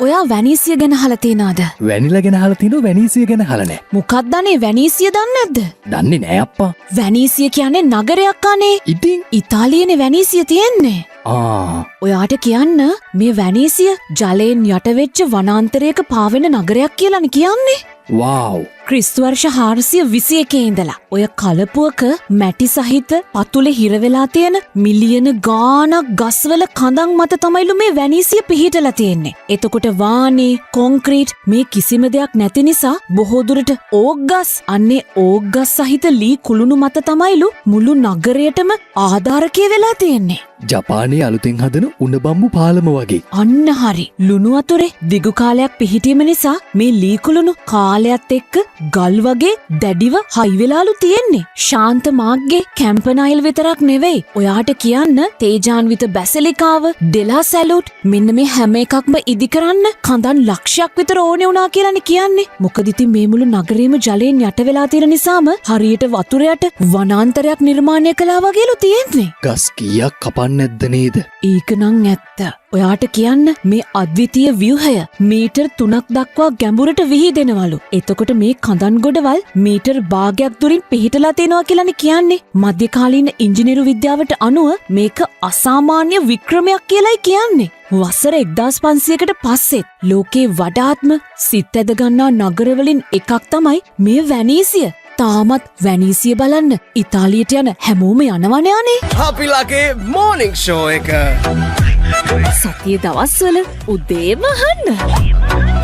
ඔයා වැනීසිය ගැන අහලා තියනවද? වැනිලා ගැන අහලා තිනවා, වැනීසිය ගැන අහලා නෑ. මොකක්ද අනේ, වැනීසිය දන්නේ නැද්ද? දන්නේ නෑ අප්පා. වැනීසිය කියන්නේ නගරයක් අනේ. ඉතින්? ඉතාලියනේ වැනීසිය තියෙන්නේ. ආ. ඔයාට කියන්න, මේ වැනීසිය ජලයෙන් යටවෙච්ච වනාන්තරයක පාවෙන නගරයක් කියලානේ කියන්නේ. වාව්. ක්‍රිස්තු වර්ෂ 421 ඉඳලා ඔය කලපුවක මැටි සහිත පතුලේ හිර වෙලා තියෙන මිලියන ගාණක් ගස්වල කඳන් මත තමයිලු මේ වැනීසිය පිහිටලා තියෙන්නේ. එතකොට වානේ, කොන්ක්‍රීට් මේ කිසිම දෙයක් නැති නිසා බොහෝ දුරට ඕක් ගස්, අන්නේ ඕක් ගස් සහිත ලී කුළුණු මත තමයිලු මුළු නගරයටම ආධාරකය වෙලා තියෙන්නේ. ජපානයේ අලුතෙන් හදන උණ බම්බු පාලම වගේ. අන්න හරි. ලුණු වතුරේ දිගු කාලයක් පිහිටීම නිසා මේ ලී කුළුණු කාලයත් එක්ක ගල් වගේ දැඩිව හයි වෙලාලු තියෙන්නේ. ශාන්ත මාර්ගයේ කැම්පනයිල් විතරක් නෙවෙයි. ඔයාට කියන්න, තේජාන්විත බැසිලිකාව, ඩෙලා සැලූට්, මෙන්න මේ හැම එකක්ම ඉදි කරන්න කඳන් ලක්ෂයක් විතර ඕනේ වුණා කියලානේ කියන්නේ. මොකද ඉතින් මේ මුළු නගරේම ජලයෙන් යට වෙලා තියෙන නිසාම හරියට වතුර යට වනාන්තරයක් නිර්මාණය කළා වගේලු තියෙන්නේ. ගස් කීයක් කපන්න නැද්ද නේද? ඒක නං ඇත්ත. ඔයාට කියන්න, මේ අද්විතීය ව්‍යුහය මීටර් 3ක් දක්වා ගැඹුරට විහිදෙනවලු. එතකොට මේ කඳන් ගොඩවල් මීටර් භාගයක් දුරින් පිහිටලා තියෙනවා කියලානේ කියන්නේ. මධ්‍යකාලීන ඉංජිනේරු විද්‍යාවට අනුව මේක අසාමාන්‍ය වික්‍රමයක් කියලයි කියන්නේ. වසර 1500කට පස්සෙත් ලෝකේ වඩාත්ම සිත් ඇද ගන්නා නගරවලින් එකක් තමයි මේ වැනීසිය. තාමත් වැනීසිය බලන්න ඉතාලියට යන හැමෝම යනවනේ අනේ. අපිලගේ මෝනිං ෂෝ එක. සතිය දවස්වල උදේම අහන්න.